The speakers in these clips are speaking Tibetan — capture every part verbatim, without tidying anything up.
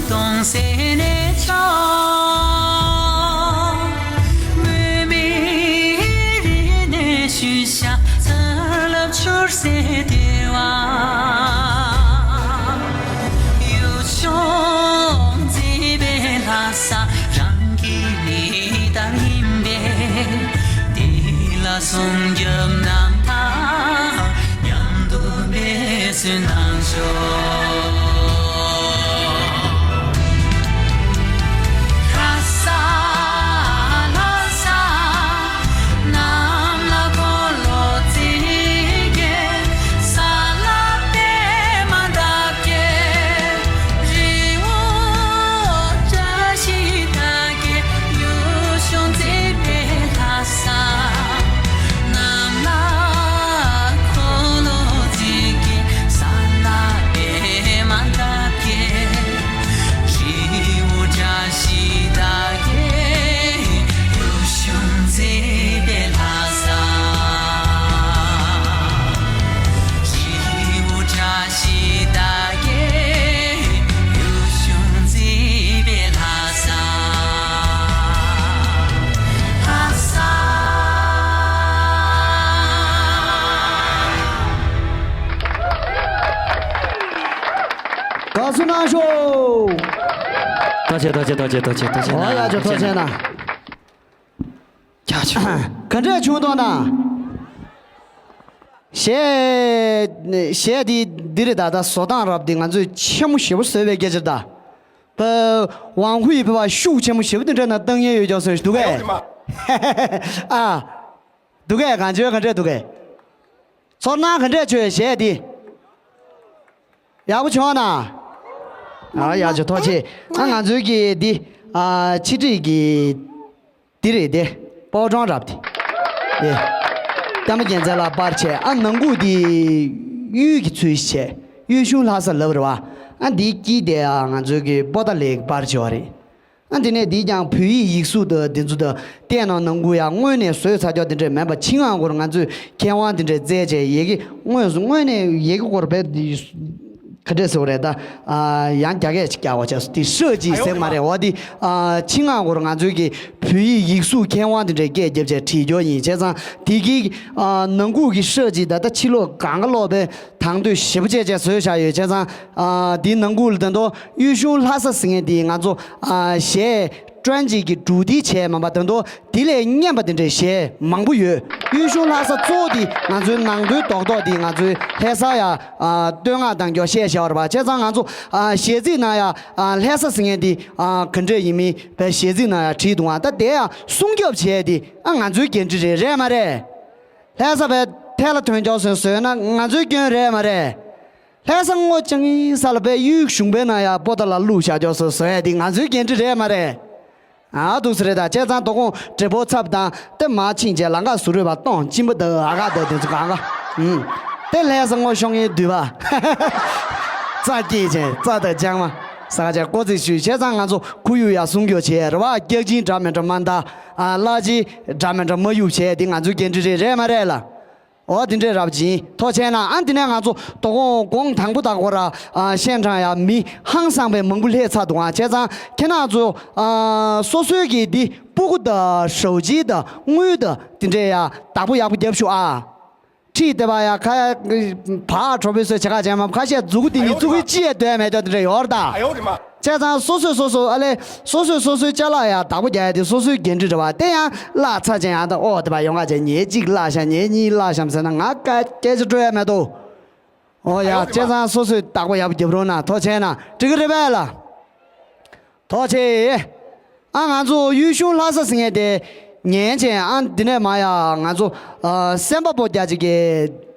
གདོང་གསེབ་ནས་ཆོག་མུན་པའི་རི་ནས་ཞུན་ཤ་ཚ་ལབ་ཆུར་སེ་དེ་བ། ཡུལ་ལྗོངས་མཛེས་པའི་ལྷ་ས་རང་གི་མིག་ལྟར་ཡིན་པས། དེ་ལ་སྲུང་སྐྱོབ་རྣམ་ཐར་མཉམ་དུ་འབད་བརྩོན་གནང་ཤོག་ལྷ་ས་ལྷ་ས། གནམ་ལ་འཁོར་ལོ་བརྩེགས་བརྒྱད། ས་ལ་པདྨ་འདབ་བརྒྱད། རི་བོ་བཀྲ་ཤིས་དར་རྒྱས། ཡུལ་ལྗོངས་མཛེས་པའི་ལྷ་ས། གནམ་ལ་འཁོར་ལོ་བརྩེགས་བརྒྱད། ས་ལ་པདྨ་འདབ་བརྒྱད། རི་བོ་བཀྲ་ཤིས་དར་རྒྱས། ཡུལ་ལྗོངས་མཛེས་པའི་ལྷ་ས། རི་བོ་བཀྲ་ཤིས་དར་རྒྱས། ཡུལ་ལྗོངས་མཛེས་པའི་ལྷ་ས། ལྷ་ས། དགའ་བསུ་གནང་ཤོག་ཐུགས་རྗེ་ཆེ། ཐུགས་རྗེ་ཆེ། ཐུགས་རྗེ་ཆེ། ཐུགས་རྗེ་ཆེ། ཐུགས་རྗེ་ཆེ། ཨོ་ཡ་ཇོ་ཐུགས་རྗེ་ཆེ་གནང་། ཁྱ་ཆོ། ག་འདྲས་བྱུང་འདུག་ན། གཞས་གཞས་འདི་འདི་རེད་ད། ད་བཟོ་སྟངས་རབ་འདི་ང་ཚོས་ཆེན་མོ་ཞེ་པོ་བཟོས་པའི་སྐད་ཆ་རེད་ད། པ། ཝང་ཧུའི་ཕེ་བ་ཤུགས་ཆེན་མོ་ཞེ་པོ་འདི་འདྲ་ན་བཏང་ཉེན་ཡོད་ཀྱང་ཟེར་འདུག་གས། ཨ། འདུག་གས། གང་བྱོས་ག་འདྲས་འདུག་གས། ཚོར་སྣང་ག་འདྲས་བྱོས་གཞས་འདི། ཡག་པོ་བྱུང་ན། ཨ་ཡག་བྱུང་ཐུགས་རྗེ་ཆེ། ཨ་ང་ཚོའི་གི་འདི། ཨ་ཕྱི་དྲིལ་གི་འདི་རེད་དེ། པོ་ཀྲོང་རབ་དེ། དེ། བསྟན་པ་རྒྱལ་མཚན་ལགས་པར་བྱས། ཨ་ནང་ཁུག་དེ་གཡུ་གི་ཚུལ་བྱས། གཡུ་གཞུང་ལྷ་ས་ལབ་རེད་བ། ཨ་འདིའི་དཀྱིལ་དེ་ཨ་ང་ཚོའི་གི་པོ་ཏཱ་ལའི་པར་བྱས་པ་རེད། ཨ་དེ་ནས་འདིས་ཀྱང་བོད་ཡིག་ཡིག་གཟུགས་དང་དེ་ཚོ་དང་བལྟས་ན་ནང་ཁུལ་ཡང་སྔོན་ནས་བཟོས་ཚར་ཀྱོག་དེ་འདྲས་མིན་པ། ཕྱི་ནང་སྐོར་ང་ཚོས་མཁས་དབང་དེ་འདྲས་བཙལ་བྱས་ཡི་གེ་དངོས་སུ་སྔོན་ནས་ཡི་གེ་སྐོར་བས་ག་འདྲས་ཟེར་བ་རེད་ད། ཨ་ཡང་རྒྱ་སྐད་ཅིག་རྒྱག་པ་བྱས་སོ། དེ་ཧྲ་ཅིག་ཟེར་མ་རེད་འོ། དེ་ཨ་ཕྱི་ནང་སྐོར་ང་ཚོའི་གི་བོད་ཡིག་ཡིག་གཟུགས་མཁས་དབང་དེ་འདྲས་སྐད་རྒྱབ་བྱས་བྲིས་ཀྱོག་ཡིན། བྱས་ཙང་དེ་གི་ཨ་ནང་ཁུལ་གི་ཧྲ་ཅིག་ད་ལྟ་ཕྱི་ལོགས་གང་ག་ལོག་པའི་དང་དོད་ཞེ་པོ་བྱས་བྱས་བཟོས་བཞག་ཡོད། བྱས་ཙང་ཨ་དེའི་ནང་ཁུལ་ལ་ད་དུང་གཡུ་གཞུང་ལྷ་ས་ཟེར་མཁན་དེ་ང་ཚོ་ཨ་གཞས་ཀྲོན་ཅིག་གི་འབྲུ་དེ་བྱས་མ་པ་ད་དུང་དེ་ལས་སྙན་པ་དེ་འདྲའི་གཞས་མང་པོ་ཡོད། གཡུ་གཞུང་ལྷ་ས་གཙོ་བོ་དེ་ང་ཚོའི་ནང་དོན་རྡོག་རྡོག་དེ་ང་ཚོའི་ལྷ་ས་ཡ་ཨ་བསྟོད་བསྔགས་དང་ཀྱོག་བཤད་བྱ་བ་རེད་པ། བྱས་ཙང་ང་ཚོ་ཨ་གཞས་ཚིག་ནང་ཡ་ཨ་ལྷ་ས་ཟེར་མཁན་དེ་ཨ་ག་འདྲས་ཡིན་མིན་པའི་གཞས་ཚིག་ནང་ཡ་བྲིས་འདུག་ཨ་ད་དེ་ཡ་སྲུང་སྐྱོབ་བྱས་དེ་ཨ་ང་ཚོའི་འགན་འཁྲི་རེད། རེད་མ་རེད། ལྷ་ས་བས་ཐལ་ལ་ཐོན་ཀྱོག་སོན་བཟོས་ན་ང་ཚོའི་སྐྱོན་རེད་མ་རེད། ལྷ་ས་སྔོ་ལྗང་ཡིན་ས་ལ་བས་གཡུ་གཞུང་པའི་ནང་ཡ་པོ་ཏཱ་ལ་བླུགས་བཞག་ཀྱོག་སོན་བཟོ་ཡ་དེ་ང་ཚོའི་འགན་འཁྲི་རེད་མ་རེད། ཨ་འདུག་སེ་རེད་ད། བྱས་ཙང་དོ་དགོང་འབྲས་བུ་ཚབ་དང་དེ་མ་ཕྱིན་བྱས་ལང་ཀ་ཟུར་རོལ་པ་གཏོང་གཅིན་པ་འདུག་ཨ་ག་འདུག་དེ་ཚོ་གང་ག་ཨུམ། དེ་ལྷ་ས་སྔོ་ཤོང་ངའི་འདུས་པ། རྩྭ་སྐྱེས་བྱས་རྩྭ་དང་ལྗང་མ། ས་ཀ་ཅག་ཀོ་ཙི་ཞུས་བྱས་ཙང་ང་ཚོ་ཁོར་ཡུག་ཡ་སྲུང་སྐྱོབ་བྱས་རེད་བ། སྐྱག་གཅིན་འདྲ་མི་འདྲ་མ་འདའ། ཨ་གླ་ཅིན་འདྲ་མི་འདྲ་མ་གཡུག་བྱས་དེ་ང་ཚོའི་འགན་འཁྲི་རེད། རེད་མ་རེད་ལ། འོ་དེ་འདྲས་རབ་སྦྱིན་ཐུགས་རྗེ་ཆེ་གནང་། ཨ་འདི་ནས་ང་ཚོ་དོ་དགོང་དགོང་དང་པོ་དག་གོ་ར་ཨ་ཤན་ཁྲང་ཡ་མི་ཧང་སངས་པའི་མང་པོ་སླེབས་ཚར་འདུག་ཨ་བྱས་ཙང་ཁྱེད་རང་ཚོ་ཨ་སོ་སོའི་གི་འདི་སྤུ་གུ་དང་ཞའོ་ཅི་དང་དངུལ་དང་དེ་འདྲས་ཡ་བདག་པོ་ཡག་པོ་རྒྱབ་ཤོག་ཨ། ཁྲིད་དེ་བ་ཡ་ཁ་ཡ་བག་གྲོ་པོའི་སོས་བྱེད་ག་བྱས་མ་ཁ་ཤས་མཛུ་གུ་འདི་ནི་མཛུ་གུའི་ལྕི་ཡ་སྡོད་མེད་ཅོག་དེ་འདྲས་ཡོད་རེད་ད། བྱས་ཙང་སོ་སོས་སོ་སོ་ཨ་ལས་སོ་སོས་སོ་སོའི་ཅ་ལག་ཡ་བདག་པོ་རྒྱག་ཡ་དེ་སོ་སོའི་འགན་འཁྲི་རེད་བ། དེ་ཡང་བརླག་ཚར་ཅན་ཡང་ད་ཨོ་དེ་བ་ཡོང་ག་བྱས་ངས་གཅིག་བརླག་ཤག་ངས་གཉིས་བརླག་ཤག་ཟེར་ན་ང་སྐད་ཆ་སྤྲོད་ཡ་མེད་དོ། ཨོ་ཡ་བྱས་ཙང་སོ་སོས་བདག་པོ་ཡག་པོ་རྒྱབ་རོགས་གནང་། ཐུགས་རྗེ་ཆེ་གནང་། འགྲིག་གི་རེད་པས་ལ། ཐུགས་རྗེ་ཆེ། ཨ་ང་ཚོ་གཡུ་གཞུང་ལྷ་ས་ཟེར་མཁན་དེ་ཉན་བྱས་ཨ་འདི་ནས་མ་ཡ་ང་ཚོ་ཨ་སེམས་པ་པོ་རྒྱ་ཅིག་གི་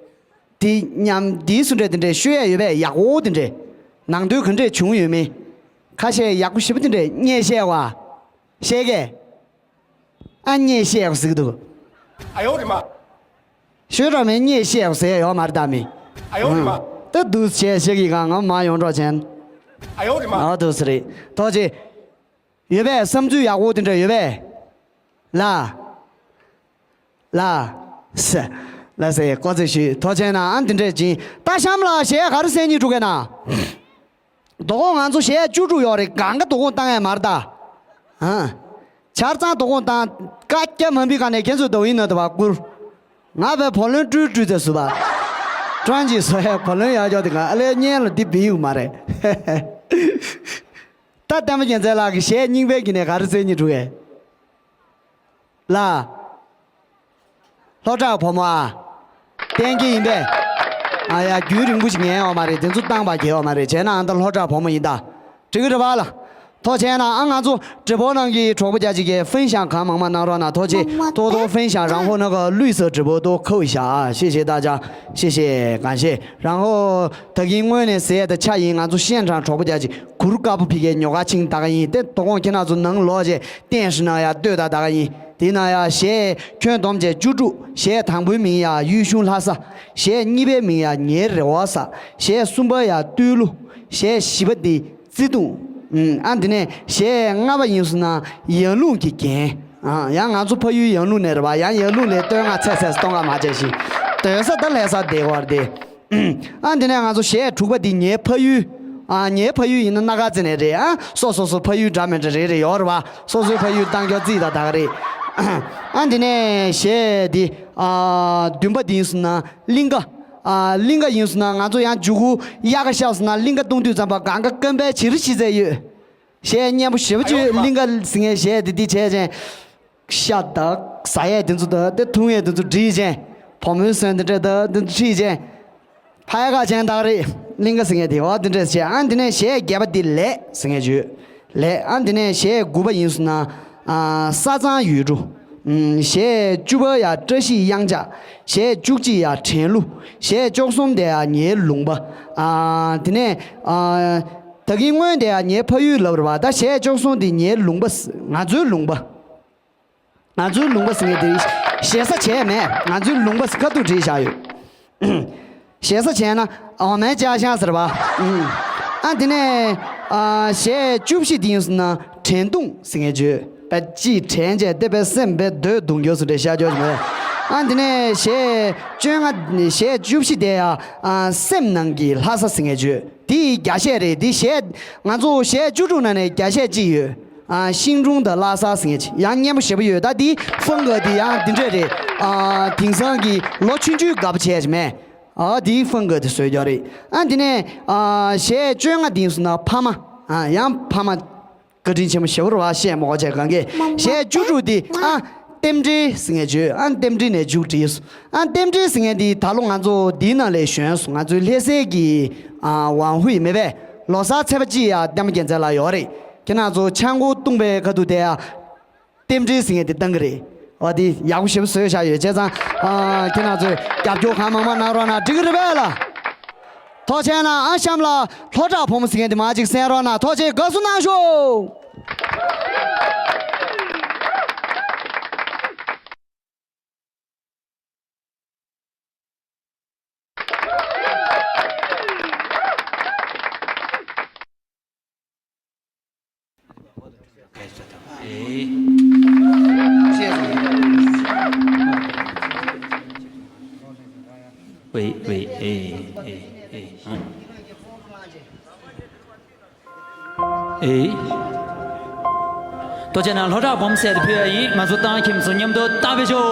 དེ་མཉམ་དེའི་སུ་འདྲས་དེ་འདྲས་ཤོད་ཡ་ཡོད་པས་ཡག་པོ་དེ་འདྲས་ནང་དོན་ག་འདྲས་བྱུང་ཡོད་མེད་ཁ་ཤས་ཡག་པོ་ཞེ་པོ་དེ་འདྲས་བརྙས་བཤད་བ། བཤད་གས། ཨ་བརྙས་བཤད་ཡག་ཟིག་འདུག་ཨ་ཡོད་རེད་མ། ཤོད་ར་མེད་བརྙས་བཤད་ཡག་ཟེར་ཡ་ཡོད་མ་རེད་ད་མི། ཨ་ཡོད་རེད་མ། ད་འདུག་བྱས་བཤད་གི་གང་ང་མ་ཡོང་གྲོགས་ཆེན། ཨ་ཡོད་རེད་མ། ཨ་འདུག་སེ་རེད། ཐུགས་རྗེ་ཆེ། ཡོད་པས་བསམ་ཚུལ་ཡག་པོ་དེ་འདྲ་ཡོད་པས། ལ། ལ། ས། ལ་སེ་ཀོ་ཙེ་ཞུས་ཐུགས་རྗེ་ཆེ་གནང་། ཨ་འདི་འདྲས་ཅིང་ད་གཤམ་ལ་གཞས་ག་རེ་གསན་སྙིང་འདོད་གས་ན། དོ་དགོང་ང་ཚོ་གཞས་བཅུ་དྲུག་ཡོད་རེད། གང་ག་དོ་དགོང་བཏང་ཡས་མ་རེད་ད། ཨ། ཆ་ཚང་དོ་དགོང་བཏང་། བཀའ་རྒྱ་མ་འབུལ་ག་ནས་ཁྱེད་ཚོས་ཟླ་བའི་ནང་དུ་བ་བསྐུར། ང་བས་བུ་ལོན་སྤྲུལ་སྤྲུལ་ཚེ་སུ་བ། ཀྲོན་གྱིས་བཟོ་ཡས་བུ་ལོན་ཡག་ཡོག་དེ་ག་ཨ་ལས་གཉེན་ལ་འདི་བི་ཡུག་མ་རེད། ད་བསྟན་པ་རྒྱལ་མཚན་ལགས་ཀྱི་གཞས་རྙིང་པའི་གི་ནས་ག་རེ་རྩེ་གཉིས་དྲུག་ཡས། ལ། ལྷོ་བྲག་བུ་མོ་ཨ། བསྟན་གྱི་ཡིན་པས། ཨ་ཡ་རྒྱུན་རིང་པོ་ཞིག་ཉན་ཡོད་མ་རེད། དེ་ཚོ་བཏང་པ་གལ་ཡོད་མ་རེད། བྱས་ན་ཨ་ད་ལྷོ་བྲག་བུ་མོ་ཡིན་ད། འགྲིག་གི་རེད་པ་ལ། ཐུགས་རྗེ་ཆེ་གནང་ཨ། ང་ཚོ་直播ནང་གི་གྲོགས་པོ་རྒྱ་ཆེ་གིས་分享གང་མང་མང་གནང་རོགས་གནང་། ཐུགས་རྗེ་ཆེ།多多分享，然后那个绿色直播都扣一下啊，谢谢大家，谢谢，感谢。然后ད་གིན་སྔོན་ནས་ཟས་དང་ཆ་ཡིན། ང་ཚོ་现场གྲོགས་པོ་རྒྱ་ཆེ་གུར་དཀར་པོ་ཕི་གའི་ཉོ་ག་ཕྱིན་ད་ག་ཡིན། དེ་དོ་དགོང་ཁྱེད་རང་ཚོ་ནང་ལོག་བྱས་བསྟན་ཞིག་གནང་ཡ་ལྟོས་ད་ད་ག་ཡིན། དེ་ནང་ཡ་གཞས་ཁྱོན་བསྡོམས་བྱས་བཅུ་དྲུག་གཞས་དང་པོའི་མིང་ཡ་ཡུལ་གཞུང་ལྷ་ས། གཞས་གཉིས་པའི་མིང་ཡ་ངའི་རེ་བ་ས། གཞས་གསུམ་པ་ཡ་བསྟོད་གླུ། གཞས་བཞི་པ་འདི་བརྩེ་དུང་། ཨ་འདི་ནས་གཞས་ལྔ་པ་ཡིན་སོང་ན་ཡར་ཀླུང་གི་རྒྱན། ཨ་ཡང་ང་ཚོ་ཕ་ཡུལ་ཡར་ཀླུང་ནས་རེད་པ། ཡང་ཡར་ཀླུང་ལས་སྟོད་མངའ་ཚད་ཚད་སྟོད་མངའ་མ་བྱས་ཤིང་སྡོད་ས་ད་ལས་ས་བསྡད་ཀྱི་ཡོད་རེད་དེ། ཨ་འདི་ནས་ང་ཚོ་གཞས་དྲུག་པ་འདི་ངའི་ཕ་ཡུལ། ཨ་ངའི་ཕ་ཡུལ་ཡིན་ན་སྣ་ཁ་རྩེ་ནས་རེད། ཨ་སོ་སོ་སོ་ཕ་ཡུལ་འདྲ་མི་འདྲ་རེ་རེ་ཡོད་རེད་པ། སོ་སོའི་ཕ་ཡུལ་བཏང་རྒྱུ་རྩིས་དང་ད་ག་རེད། ཨ་འདི་ནས་གཞས་འདི་ཨ་བདུན་པ་འདི་ཡིན་སོང་ན་གླིང་ག། ཨ་གླིང་ག་ཡིན་སོང་ན་ང་ཚོ་ཡང་མཇུག་གུ་དབྱར་ཁ་ཤར་སོང་ན་གླིང་ག་གཏོང་དུས་ཙམ་པ་གང་ག་སྐམ་པའི་བྱི་རུ་ཤི་ཚད་ཡོད། གཞས་སྙན་པོ་ཞེ་པོ་ཅིག་ཡོད། གླིང་ག་ཟེར་མཁན་གཞས་དེ་འདི་བྱས་ཅན། ཤ་དང་ཟ་ཡས་དེ་ཚོ་དང་དེ་འཐུང་ཡས་དེ་ཚོ་བསྒྲིགས་ཅན། བུ་མོའི་སོན་དེ་འདྲ་དང་དེ་ཚོ་ཁྲིད་ཅན། ཕ་ཡ་ག་ཅན་དག་རེད། གླིང་ག་ཟེར་མཁན་དེ་འོ་དེ་འདྲས་བྱས། ཨ་དེ་ནས་གཞས་བརྒྱད་པ་དེ་ལས་ཟེར་མཁན་བརྗོད། ལས། ཨ་དེ་ནས་གཞས་དགུ་པ་ཡིན་སོང་ན། ཨ་ས་གཙང་ཡུལ་གྲུ། ཨམ་གཞས་བཅུ་པ་ཡ་བཀྲ་ཤིས་གཡང་ཆགས། གཞས་བཅུ་གཅིག་ཡ་དྲན་གླུ། གཞས་བཅུ་གསུམ་དེ་ཡ་ངའི་ལུང་པ། ཨ་དེ་ནས་ཨ་ད་གིན་སྔོན་དེ་ཡ་ངའི་ཕ་ཡུལ་ལབ་རེད་པ། ད་གཞས་བཅུ་གསུམ་དེ་ངའི་ལུང་པ། ང་ཚོའི་ལུང་པ། ང་ཚོའི་ལུང་པ་ཟེར་མཁན་དེ་ཞེ་ས་བྱས་མེད། ང་ཚོའི་ལུང་པ་ཟེར་ཁ་ཐུག་བྲིས་བཞག་ཡོད། ཞེ་ས་བྱས་ན་འོ་མའི་ཅ་ཤང་ཟེར་བ། ཨ་དེ་ནས་ཨ་གཞས་བཅུ་བཞི་དེ་ཡིན་སོང་ན་དྲན་གདུང་ཟེར་མཁན་བརྗོད་པ། ཅིག་དྲན་བྱས་བལྟས་པའི་སེམས་པའི་འདོད་གདུང་རྒྱུ་ཟེར་འདྲ་བཤད་རྒྱུ་མེད། ཨ་དེ་ནས་གཞས་བཅོ་ལྔ། གཞས་བཅུ་བཞི་དེ་ཡ་ཨ་སེམས་ནང་གི་ལྷ་ས་ཟེར་མཁན་བརྗོད། དེ་རྒྱ་གཞས་རེད། དེ་གཞས་ང་ཚོ་གཞས་བཅུ་དྲུག་ནང་ནས་རྒྱ་གཞས་གཅིག་ཡོད། ཨ་ཤིང་དྲུང་དང་ལྷ་ས་ཟེར་མཁན་ཅིག་ཡང་སྙན་པོ་ཞེ་པོ་ཡོད། ད་དེ་ཧྥང་ག་དེ་ཡང་དེ་འདྲས་རེད། ཨ་དེང་སང་གི་ལོ་ཆུང་ཆུང་དགའ་པོ་བྱས་ཅིག་མེད། ཨ་དེ་ཧྥང་ག་དེ་བཟོས་རྒྱུ་རེད། ཨ་དེ་ནས་ཨ་གཞས་བཅོ་ལྔ་དེ་ཡིན་སོང་ན་ཕ་མ། ཨ་ཡང་ཕ་མ་བཀའ་དྲིན་ཆེན་པོ་ཞེ་པོ་རེད་པ། བཤད་མ་དགོས་བྱས་གང་གས། གཞས་བཅུ་དྲུག་དེ་ཨ་རྟེན་འབྲེལ་ཟེར་མཁན་བརྗོད། ཨ་རྟེན་འབྲེལ་ནས་མཇུག་བསྒྲིལ་སོང་། ཨ་རྟེན་འབྲེལ་ཟེར་མཁན་དེ་ད་ལོ་ང་ཚོ་འདིའི་ནང་ལ་བཞོན་སོང་། ང་ཚོའི་ལྷ་སའི་གི་ཨ་ཝང་ཧུའེ་མེད་པས། ལོ་གསར་ཚེས་པ་གཅིག་ཡ་བསྟན་པ་རྒྱལ་མཚན་ལགས་ཡོད་རེད། ཁྱེད་རང་ཚོ་ཆང་ཁོག་བཏུང་པའི་ཁ་ཐུག་དེ་ཡ་རྟེན་འབྲེལ་ཟེར་མཁན་དེ་བཏང་གི་རེད། འོ་དེ་ཡག་པོ་ཞེ་པོ་བཟོས་བཞག་ཡོད། བྱས་ཙང་ཨ་ཁྱེད་རང་ཚོས་རྒྱབ་སྐྱོར་གང་མང་མང་གནང་རོགས་གནང་། འགྲིག་གི་རེད་པས་ལགས། ཐུགས་རྗེ་ཆེ་གནང་ཨ། གཤམ་ལ་ལྷོ་བྲག་བུ་མོ་ཟེར་མཁན་དེ་མར་ཅིག་གསན་རོགས་གནང་། ཐུགས་རྗེ་ཆེ། དགའ་བསུ་གནང་ཤོག། ཨེ། ཐུགས་རྗེ་གནང་། ལྷོ་བྲག་སྦོམ་སྲས་དེ་ཕུལ་ཡ་ཡིན། ང་ཚོ་ཏང་ཁྱིམ་ཚོ་མཉམ་དུ་བཏང་བེད་ཤོག།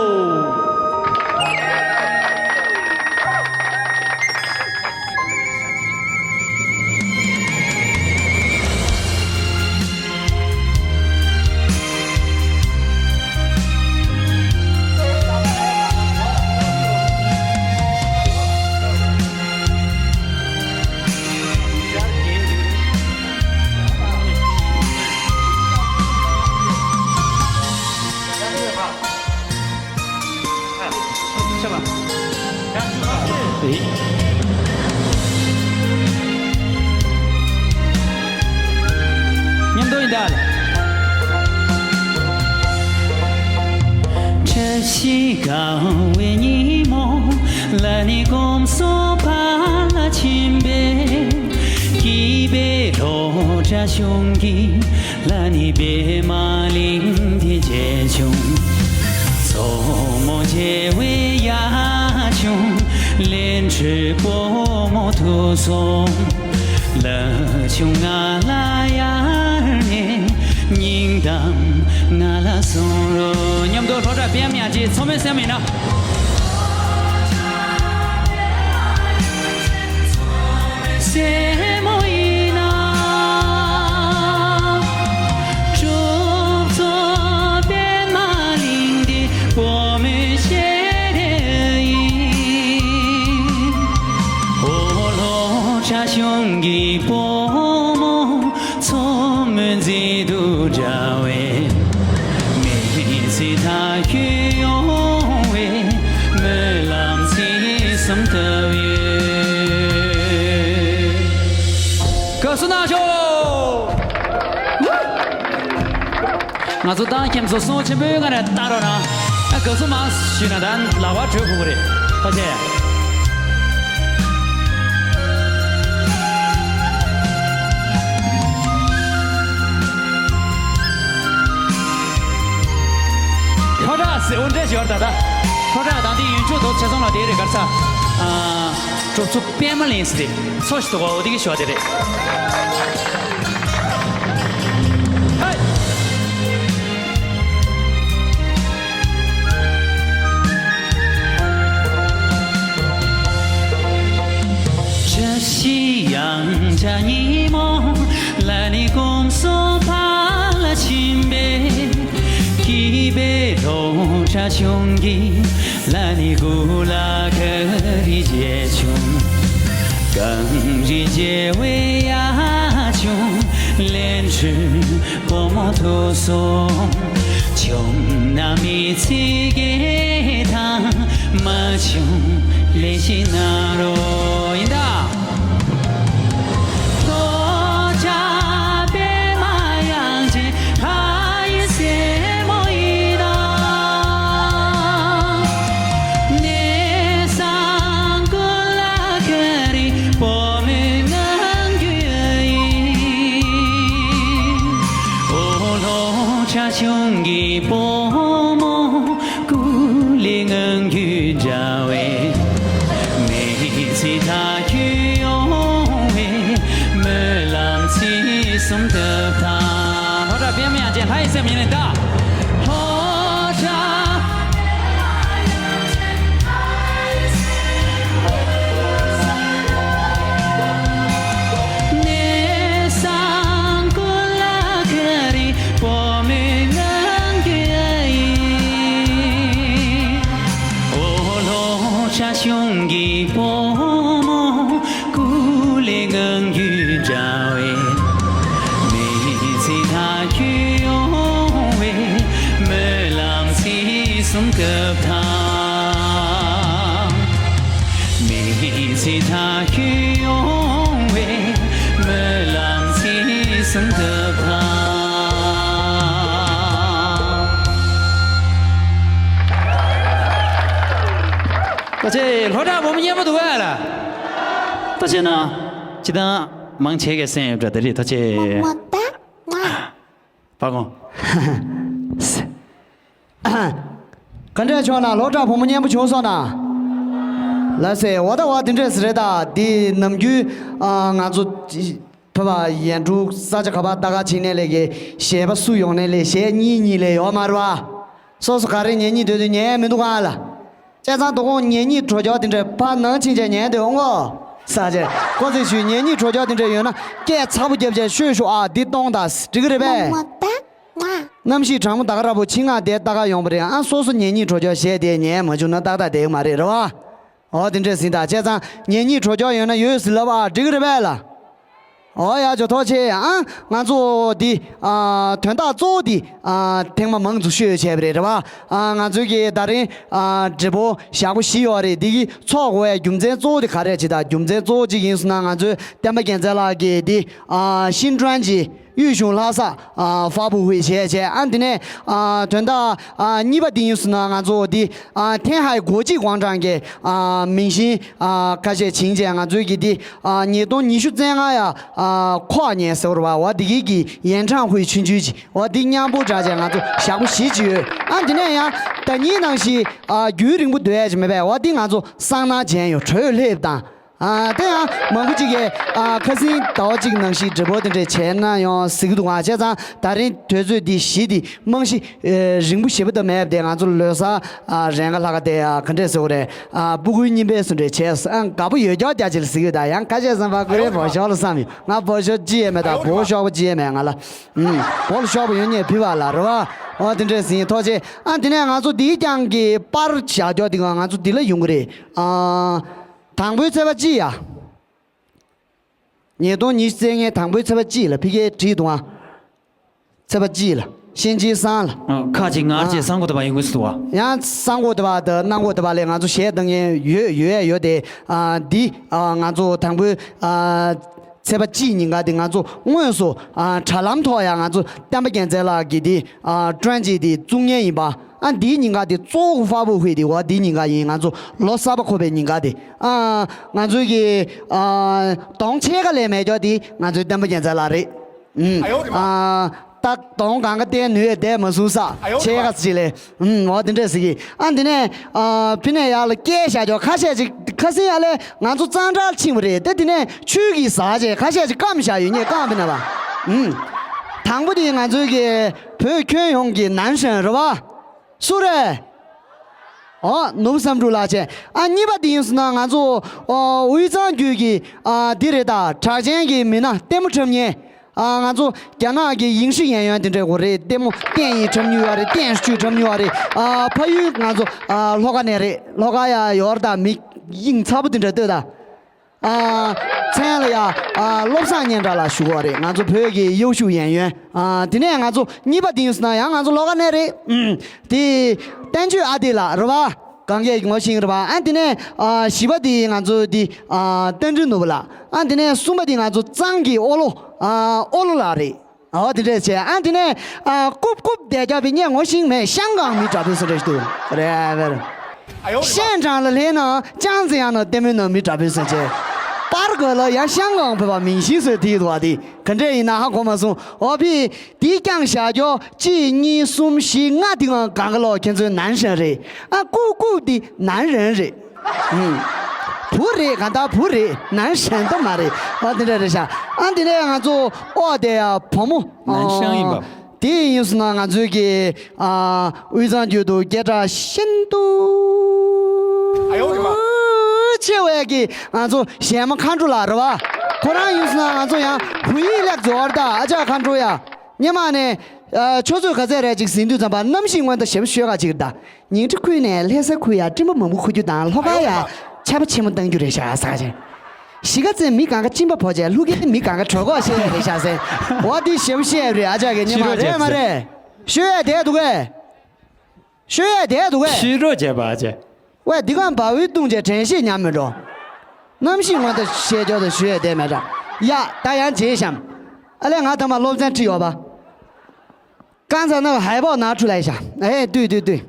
མཉམ་དུ་ཡིན་ད། ལ་ཆུང་ང་ལ་ཡར་ནས་སྙིང་གཏམ་ང་ལ་གསུང་རོགས། མཉམ་དུ་ལྷོ་བྲག་པདྨ་དབྱངས་ཅན་མཚོ་མོའི་སྲས་མོ་ཡིན་ན། སྲས་མོ་ཡིན་ན། གྲུབ་ཐོབ་པདྨ་གླིང་འདི་བུ་མོའི་ཞལ་རས་ཡིན། འོ་ལྷོ་བྲག་གཞུང་གི་བུ་མོ། མཚོ་མོའི་མཛེས་སྡུག་འདྲ་བའི། མི་ཚེ་མཐའ་འཁྱོལ་ཡོང་བའི་སྨོན་ལམ་ཚིག་གསུམ་བཏབ་ཡོད། དགའ་བསུ་གནང་ཤོག། ང་ཚོ་ཏང་ཁྱིམ་ཚོ་གསུང་ཆེན་པོའི་ངང་ནས་བཏང་རོགས་གནང་། ཨ། དགའ་བསུ་མང་ཞུས་ན་ད་ལག་པ་གྲོལ་ཁུག་གི་རེད། ཐུགས་རྗེ་ཆེ། ལྷོ་བྲག་ཟེར་འོ་འདྲ་ཞིག་ཡོད་རེད་ད། ལྷོ་བྲག་དང་དེ་ཡུལ་ཕྱོགས་དུ་ཆེ་ཚང་ལ་དེ་རེད་གར་ས། ཨ། གྲུབ་ཚོ་པདྨ་གླིང་ཟེར་ཏེ་མཚོ་ཞིག་འདུག་ག་འོ་དེ་གི་ཞོ་དེ་རེད། ཧེ། བཀྲ་ཤིས་གཡང་ཆ་ཉིན་མོ་ལ་ནི་གོམ་སོ་ཕ་ལ་ཕྱིན་པས། སྐྱིད་པའི་ལྷོ་བྲག་གཞུང་གི་ལ་ནི་གུ་ལ་ཁ་རི་རྗེ་ཆུང་། གངས་རི་རྒྱལ་བའི་ཡ་ཆུང་། ལན་ཁྲི་བུ་མོ་ཐུག་སོང་། བྱུང་ན་མི་ཚེ་སྐྱེལ་དང་། མ་བྱུང་ལས་ཤིག་གནང་རོགས་ཡིན་ད། ལྷོ་བྲག་པདྨ་དབྱངས་ཅན་ཕ་ཡི་སྲས་མོ་ཡིན་ན། གནས་བཟང་ཀུན་ལ་ཁ་རི་བུ་མོའི་ངང་རྒྱུད་ཡིན། འོ་ལྷོ་བྲག་གཞུང་གི་བུ་མོ། སྐུ་ལས་ངང་རྒྱུད་འདྲ་བའི། མི་ཚེ་མཐའ་འཁྱོལ་ཡོང་བའི་སྨོན་ལམ་ཚིག་གསུམ་བཏབ་དང་། ལྷོ་བྲག་པདྨ་དབྱངས་ཅན་ལྷ་ཡི་སྲས་མོ་ཡིན་ནི་ད། ལྷོ་བྲག་གནས་བཟང་ཀུན་ལ་ཁ་རི་བུ་མོའི་ངང་རྒྱུད་ཡིན། འོ་ལྷོ་བྲག་གཞུང་གི་བུ་མོ། སྐུ་ལས་ངང་རྒྱུད་འདྲ་བའི། མི་ཚེ་མཐའ་འཁྱོལ་ཡོང་བའི་སྨོན་ལམ་ཚིག་གསུམ་བཏབ་དང་། མི་ཚེ་མཐའ་འཁྱོལ་ཡོང་བའི་སྨོན་ལམ་ཚིག་གསུམ་བཏབ་དང་། ད་ཆེ་ལྷོ་བྲག་བུ་མོ་སྙན་པོ་འདུག་ག་ལ། ད་ཆེ་ན་ཅི་དང་མང་ཆེ་གེ་སེམས་ཡོད་འདྲ་དེ་རེད། ད་ཆེ། པ་གོང་། ག་འདྲས་བྱུང་ན་ལྷོ་བྲག་བུ་མོ་སྙན་པོ་བྱུང་སོང་ན། ལ་སེ་འོ་ད་འོ་དེ་འདྲས་རེད་ད། འདི་ནམ་རྒྱུན་ང་ཚོ་བོད་པ་ཡན་དྲུག་ས་ཆ་ག་པར་ལྟ་ག་ཕྱིན་ནས་ལས་ཀའི་གཞས་པ་སུ་ཡོང་ནས་ལས་གཞས་གཉིས་གཉིས་ལས་ཡོད་མ་རེད་བ། སོ་སོ་ག་རེ་ཉན་སྙིང་འདོད་དུས་ཉན་མི་འདུག་ག་ལ། བྱས་ཙང་དོ་དགོང་ཉན་སྙིང་བྲོ་རྒྱག་དེ་འདྲས་ཕར་ནང་ཕྱིན་བྱས་ཉན་སྡོད་འོང་ངོ་། ས་ཆེ་ཀོ་ཚེ་ཞུས་ཉན་སྙིང་བྲོ་རྒྱག་དེ་འདྲས་ཡོད་ན་སྐད་ཚ་པོ་བརྒྱབ་བྱས་ཤོད་ཤོག་ཨ། འདི་གཏོང་དང་འགྲིག་གི་རེད་པས། གནམ་གཤིས་གྲང་མོ་ད་ག་ར་པོ་ཕྱི་ངག་དེ་ལྟ་ག་ཡོང་པ་རེད་ཨ། སོ་སོ་ཉན་སྙིང་བྲོ་རྒྱག་གཞས་དེ་ཉན་མ་བྱུང་ན་ཏག་ཏག་བསྡད་ཀྱི་མ་རེད་རེད་བ། འོ་དེ་འདྲས་ཟིན་ད། བྱས་ཙང་ཉན་སྙིང་བྲོ་རྒྱག་ཡོད་ན་ཡོད་ཟིན་ལབ་ཨ། འགྲིག་གི་རེད་པས་ལ། འོ་ཡ་ཇོ་ཐོག་ཆེ་ཨ། ང་ཚོ་འདི་ཨ་དོན་དག་གཙོ་བོ་འདི་ཨ་ཐེངས་མ་མང་ཚོ་ཤོད་བྱས་པ་རེད་རེད་བ། ཨ་ང་ཚོའི་གི་ད་རིང་ཨ་བགྲེས་པོ་ཞག་པོ་བཞི་ཡོད་རེད། འདི་གི་ཚོགས་དགོས་པའི་རྒྱུ་མཚན་གཙོ་བོ་འདི་ག་རེ་ཅི་ད། རྒྱུ་མཚན་གཙོ་བོ་གཅིག་ཡིན་སོང་ན་ང་ཚོའི་བསྟན་པ་རྒྱལ་མཚན་ལགས་ཀྱིས་འདི་ཨ་ཤིན་ཀྲོན་གྱི་གཡུས་གཞུང་ལྷ་ས་ཨ་ཧྥ་པུ་ཧུའེ་བྱས་བྱས་ཨ། འདི་ནས་ཨ་དོན་དག་ཨ་གཉིས་པ་འདི་ཡིན་སོང་ན་ང་ཚོ་འདི་ཨ་ཐེན་ཧའེ་国际广场གི་ཨ་明星ཨ་ཁ་ཤས་བྱིན་བྱས་ང་ཚོའི་གི་འདི་ཨ་ཉིས་སྟོང་ཉི་ཤུ་རྩ་ལྔ་ཡ་ཨ་ཁོག་ཉན་ཟེར་བ་འོ་འདི་གི་གི་演唱会ཆུང་ཆུང་ཅིག་འོ་འདི་མཉམ་པོ་འདྲ་བྱས་ང་ཚོ་ཞག་པོ་བཞི་ཅིག་ཡོད་ཨ། འདི་ནས་ཡང་ཟླ་གཉིས་ནང་བཞིན་ཨ་རྒྱུན་རིང་པོ་སྡོད་ཡ་ཅིག་མེད་པས་འོ་འདི་ང་ཚོ་སང་ནང་མཇལ་ཡོང་བྲོས་སླེབས་དང་། ཨ་དེ་ཡང་མང་པོ་ཅིག་གིས་ཨ་ཁ་སང་ཟླ་བ་གཅིག་ནང་བཞིན་འགྲེལ་པ་དེ་འདྲས་བྱས་ན་ཡང་གཟིགས་འདུག་ཨ། བྱས་ཙང་ད་རིང་དུས་ཚོད་འདི་གཞི་འདི་རྨང་གཞི་ཨེ་རིང་པོ་ཞེ་པོ་ད་མེད་པ་དེ་ང་ཚོ་ལོ་གསར་ཨ་རན་ག་ལྷ་ཁ་དེ་ཨ་ག་འདྲས་ཟེར་དགོས་རེད། ཨ་སྤུ་གུའི་གཉིས་པས་སུ་འདྲས་བྱས་ཨ་དགའ་པོ་ཡོད་ཀྱང་རྒྱ་ཆེ་ལ་གཟིགས་ཡོད། ད་ཡང་ཁ་ཤས་བསམ་པ་ཀུ་རེ་བོ་ཤོག་ལ་བསམ་ཡོད། ང་བོ་ཤོག་ཅི་ཡས་མེད། ད་བོ་ཤོག་པ་ཅི་ཡས་མེད་ང་ལ། ཨུམ། བོ་ལ་ཤོག་པ་ཡོད་ཉེ་ཕི་བ་ལ་རེད་བ། ཨོ་དེ་འདྲས་ཟིན་ཐོག་ཆེ། ཨ་དེ་ནས་ང་ཚོ་འདིའི་རྐྱང་གི་པར་བཞག་རྒྱོ་དེ་ག་ང་ཚོ་འདི་ལ་ཡོང་གི་རེད། ཨ་དང་པོའི་ཚེས་པ་གཅིག་ཡ། ཉིས་སྟོང་ཉི་ཤུ་རྩ་ལྔའི་དང་པོའི་ཚེས་པ་གཅིག་ལ་ཕི་ཀའི་བྲིས་འདུག་ཨ། ཚེས་པ་གཅིག་ལ་གཤིན་རྗེའི་སང་ལ། ཨ་ཁ་ཅིག་ངར་ཅེས་སང་གོ་ཏ་བ་ཡིན་དགོས་སུ་དུ་བ། ཡང་སང་གོ་ཏ་བ་དང་གནང་གོ་ཏ་བ་ལས་ང་ཚོ་གཞས་བཏང་མཁན་ཡོད་ཡོད་ཡོད་དེ། ཨ་འདི་ཨ་ང་ཚོ་དང་པོའི་ཨ་ཚེས་པ་གཅིག་ཉིན་ག་དེ་ང་ཚོ་དངོས་སུ་ཨ་དྲ་ལམ་ཐོག་ཡང་ང་ཚོ་བསྟན་པ་རྒྱལ་མཚན་ལགས་ཀྱི་དེ་ཨ་ཀྲན་ཇི་དེ་བཙུགས་མཁན་ཡིན་པ། ཨ་འདིའི་ཉིན་ག་དེ་གཙོ་བོ་ཧྥ་བུ་ཧུའེ་དེ་འོ་འདིའི་ཉིན་ག་ཡིན། ང་ཚོ་ལོ་གསར་པ་འཁོར་བའི་ཉིན་ག་དེ་ཨ་ང་ཚོའི་གི་ཨ་གདོང་ཕྱེད་ཀ་ལས་མེད་ཀྱོག་དེ་ང་ཚོའི་བསྟན་པ་རྒྱལ་མཚན་ལགས་རེད། ཨ་ད་གདོང་གང་ག་བསྟན་ནུས་བསྡད་མ་སོང་ས་ཕྱེད་ཀ་ཅིག་ལས། ཨུམ་འོ་དེ་འདྲས་ཟེར་གི། ཨ་འདི་ནས་ཨ་ཕི་ནས་ཡར་ལ་སྐད་བཞག་ཀྱོག་ཁ་ཤས་ཅིག་ཁ་སང་ཨ་ལས་ང་ཚོ་གཙང་སྦྲར་ཕྱིན་པ་རེད་དེ། དེ་ནས་ཆུ་གིས་ཟག་བྱས་ཁ་ཤས་ཅིག་སྐམ་བཞག་ཡོད་ཉེ་སྐམ་ཕི་ན་བ། ཨུམ། དང་པོ་དེ་ང་ཚོའི་གི་བོད་ཁྱོན་ཡོངས་ཀྱི་ནན་ཧྲན་རེད་བ། སུ་རེད། ཨོ་ནུབ་བསམ་འགྲུབ་ལགས་བྱས། ཨ་གཉིས་པ་དེ་ཡིན་སོང་ན་ང་ཚོ་ཨོ་དབུས་གཙང་རྒྱུད་ཀྱི་ཨ་འདི་རེད། ད་གྲགས་ཅན་གྱི་མི་སྣ་ལྟད་མོ་འཁྲབ་མཁན། ཨ་ང་ཚོ་རྒྱ་ནག་གི་影视演员དེ་འདྲས་གོ་རེད། ལྟད་མོ་ལྟད་ཡིན་འཁྲབ་མྱོང་བ་རེད། ལྟད་ཤུགས་འཁྲབ་མྱོང་བ་རེད། ཨ་ཕ་ཡུལ་ང་ཚོ་ཨ་ལྷོ་ཁ་ནས་རེད། ལྷོ་ཁ་ཡ་ཡོར་ད་མི་དབྱིངས་ཚ་པོ་དེ་འདྲས་ལྟོས་ད། ཨ་མཚན་ལ་ཡ་ཨ་བློ་བཟང་སྙན་གྲགས་ལགས་ཞུ་གོ་རེད། ང་ཚོ་བོད་ཀྱི་ཡོ་ཤུ་演员། ཨ་དེ་ནས་ང་ཚོ་གཉིས་པ་དེ་ཡིན་སོང་ན་ཡང་ང་ཚོ་ལྷོ་ཁ་ནས་རེད། ཨུམ། དེ་བསྟན་ཆོས་ཨ་དེ་ལགས་རེད་བ། གང་གས་ངོ་ཤེས་རེད་བ། ཨ་དེ་ནས་ཨ་བཞི་པ་དེ་ང་ཚོ་དེ་ཨ་བསྟན་འཛིན་ནོར་བུ་ལགས། ཨ་དེ་ནས་གསུམ་པ་དེ་ང་ཚོ་གཙང་གི་ཨོ་ལོ་ཨ་ཨོ་ལོ་ལགས་རེད། ཨོ་དེ་འདྲས་བྱས། ཨ་དེ་ནས་ཨ་རྐུབ་རྐུབ་བསྡད་རྒྱབ་པའི་ངས་ངོ་ཤེས་མེད། ཤང་ཀང་མི་འདྲ་པོའི་སུ་འདྲ་ཞིག་འདུག་རེད། ཤན་ཀྲང་ལ་སླེབས་ན་ཅང་ཙེ་ཡང་ན་ལྟད་མོའི་ནང་མི་འདྲ་པོའི་སུ་བྱས། པར་གོ་ལ་ཡང་ཤང་ཀང་བོད་པ་མིང་གཞི་བཟོས་དེ་འདུག་བ། དེ་ག་འདྲས་ཡིན་ན་ཧ་གོ་མ་སོང་། ཨོ་ཕི་དེ་རྐྱང་བཞག་ཀྱོག་གཅིག་གཉིས་གསུམ་བཞི་ལྔ་དེ་ངང་གང་ག་ལོག་ཁྱེད་ཚོའི་ནན་ཧྲན་རེད། ཨ་རྐུབ་རྐུབ་དེ་ནན་ཧྲན་རེད། ཨུམ། བུ་རེད། ག་ད་བུ་རེད། ནན་ཧྲན་ད་མ་རེད། ཨ་དེ་འདྲ་རེད་ཤག་ཨ་དེ་ནས་ང་ཚོ་ཨོ་དེ་ཡ་བུ་མོ་ནན་ཧྲན་ཡིན་པ། དེ་ཡིན་སོང་ན་ང་ཚོའི་གི་ཨ་དབུས་གཙང་རྒྱུད་དུ་སྐད་གྲགས་ཤིན་ཏུ་ཨ་ཡོ་རེད་མ། ཆེ་བའི་གི་ང་ཚོ་གཞས་མ་མཁའ་འགྲོ་ལགས་རེད་བ། ཁོ་རང་ཡིན་སོང་ན་ང་ཚོ་ཡང་བོད་ཡིག་ལེགས་འཛོར་ད་ཨ་ཅག་མཁའ་འགྲོ་ཡ། སྔོན་མ་ནས་ཨ་ཆུ་ཚོད་ག་ཚད་རེད་ཅིག་ཟིན་དུས་ཙམ་པ་གནམ་གཤིས་སྔོན་ད་ཞེ་པོ་ཤོད་ག་ཅིག་ད། ཉིང་ཁྲི་ཁུལ་ནས་ལྷ་ས་ཁུལ་ཡ་སྤྲིན་པ་མང་པོ་འཁོར་རྒྱུ་དང་། ལྷོ་ཁ་ཡ་ཆར་པ་ཆེན་མོ་བཏང་རྒྱུ་རེད་ཤག་ཟེར་བྱས། གཞིས་ཀ་རྩེ་མི་གང་ག་གཅིན་པ་ཕོག་བྱས་ལྷུ་ཁའི་མི་གང་ག་གྲོད་ཁོག་བཤལ་ཡ་རེད་ཤག་ཟེར། འོ་དེ་ཞེ་པོ་བཤད་ཡ་རེད་ཨ་ཅག་གི་སྙེ་མ་རེད་མ་རེད། ཤོད་ཡ་བསྡད་འདུག་གས། ཤོད་ཡ་བསྡད་འདུག་གས། ཤི་རོ་བྱས་པ་ཨ་ཅག་ཝེ་འདི་གང་བ་འུའི་བཏུང་བྱས་དྲན་ཤེས་ཉམས་མི་འགྲོ། གནམ་གཤིས་སྔོན་ད་བཤད་ཀྱོག་ད་ཞུ་ཡ་བསྡད་མེད་འདྲ། ཡ་ད་ཡང་བརྗེད་བཤམས། ཨ་ལས་ང་ཐ་མ་སློབ་ཚན་ཁྲིད་ཡོད་པ། 刚才那个海报拿出来一下。哎，对对对。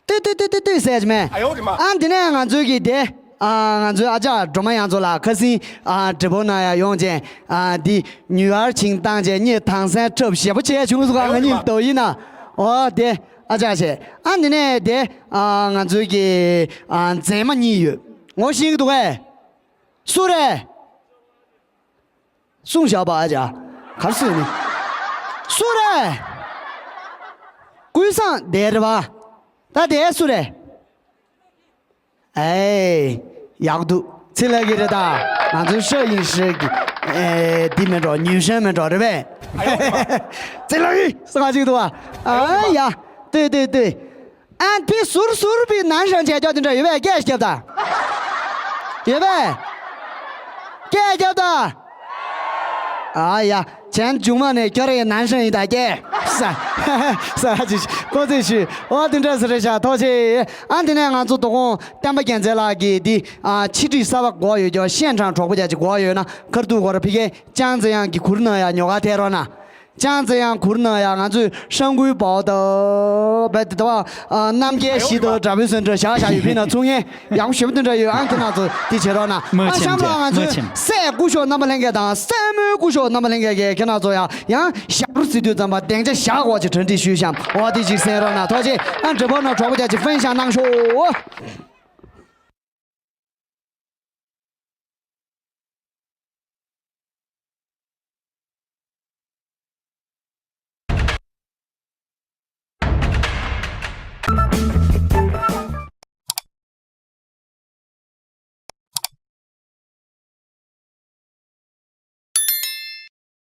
对对对对对 ཟེར་གྱི་མེད། ཨ་འདི་ནས་ང་ཚོའི་གི་དེ། ཨ་ང་ཚོའི་ཨ་ཅག་སྒྲོལ་མ་ཡང་ཚོ་ལགས་ཁ་སང་ཨ་འདྲི་པོ་ན་ཡ་ཡོང་བྱས། ཨ་འདི་ཉུ་ཡར་ཆིང་བཏང་བྱས་གཉིད་ཐང་སན་འཁྲབ་ཞེ་པོ་བྱས་བྱུང་སོང་། ང་གཉིས་ལྟོ་ཡིན་ན། ཨོ་དེ་ཨ་ཅག་བྱས། ཨ་འདི་ནས་དེ་ཨ་ང་ཚོའི་གི་ཨ་མཛེས་མ་གཉིས་ཡོད། ངོ་ཤེས་ཀྱི་འདུག་གས། སུ་རེད། གསུངས་བཞག་པ་ཨ་ཅག་གར་སོང་ནི། སུ་རེད། ཀུན་བཟང་དེ་རེད་བ། ད་དེ་སུ་རེད། ཨེ། ཡག་འདུག་ཚེ་ལྷ་གི་རེད་ད། ང་ཚོའི་ཧྲ་ཡིན་ཧྲ་གི་ཨེ། འདི་མེད་འགྲོ་ཉུས་ཧྲན་མེད་འགྲོ་རེད་པས། ཚེ་ལྷ་གི་ས་ག་ཅིག་འདུག་བ། ཨ་ཡ། ལྟོས་ལྟོས་ལྟོས། ཨན་ཕི་ཟུར་ཟུར་པའི་ནང་ཧྲང་བྱས་ཀྱོག་དེ་འདྲ་ཡོད་པས། སྐད་རྒྱབ་ད། ཡོད་པས། སྐད་རྒྱབ་ད། ཨ་ཡ། གྱེན་མཇུག་མ་ནས་ཁྱོད་རའི་ནང་ཧྲང་ཡིན་ད་སྐད། ས་ས་ཅི་ཀོ་ཙི་ཤི། ཨོ་དེ་འདྲ་ཟེར་རེད་ཤག་ཐོག་ཆེ། ཨ་དེ་ནས་ང་ཚོ་དོ་དགོང་བསྟན་པ་རྒྱལ་མཚན་ལགས་ཀྱིས་འདི་ཨ་ཕྱི་དྲིལ་གསར་པ་དགོས་ཡོད་ཀྱོག་ཤན་ཁྲང་གྲོགས་པོ་རྒྱ་ཅིག་དགོས་ཡོད་ན་ཁར་ཐུག་གོ་ར་ཕི་ཀའི་ཅང་ཙེ་ཡང་གི་གུར་ནང་ཡ་ཉོ་ག་ཐད་རོགས་ན། ཅང་ཙེ་ཡང་གུར་ནང་ཡ་ང་ཚོས་ཧྲང་ཀུའི་པའོ་ཏོ་བེ་ཏི་ཏོ་ཨ་རྣམ་རྒྱལ་ཞི་ཏོ་འདྲ་པོའི་སོན་འདྲ་བཞག་བཞག་ཡོད་ཕི་ན་ཚུགས་ངེས་ཡག་པོ་ཞེ་པོ་དེ་འདྲ་ཡོད། ཨང་ཁྱེད་རང་ཚོ་དེ་བྱེད་རོགས་ན། ཨ་གཤམ་ལ་ང་ཚོས་སྲས་སྐུ་ཞབས་རྣམ་པ་ལྷན་རྒྱས་དང་སྲས་མོའི་སྐུ་ཞབས་རྣམ་པ་ལྷན་རྒྱས་ཀྱིས་ཁྱེད་རང་ཚོ་ཡ་ཡང་ཞབས་བྲོ་རྩེ་དུས་ཙམ་པ་སྡིངས་ཆ་བཞག་གོ་ཅིག་གྲ་སྒྲིག་ཞུས་ཤམ། འོ་དེ་ཅིག་གསན་རོགས་ན་ཐོག་ཆེ། ཨ་འདྲ་པོ་ན་གྲོགས་པོ་རྒྱ་ཅིག་ཧྥན་ཤ་གནང་ཤོག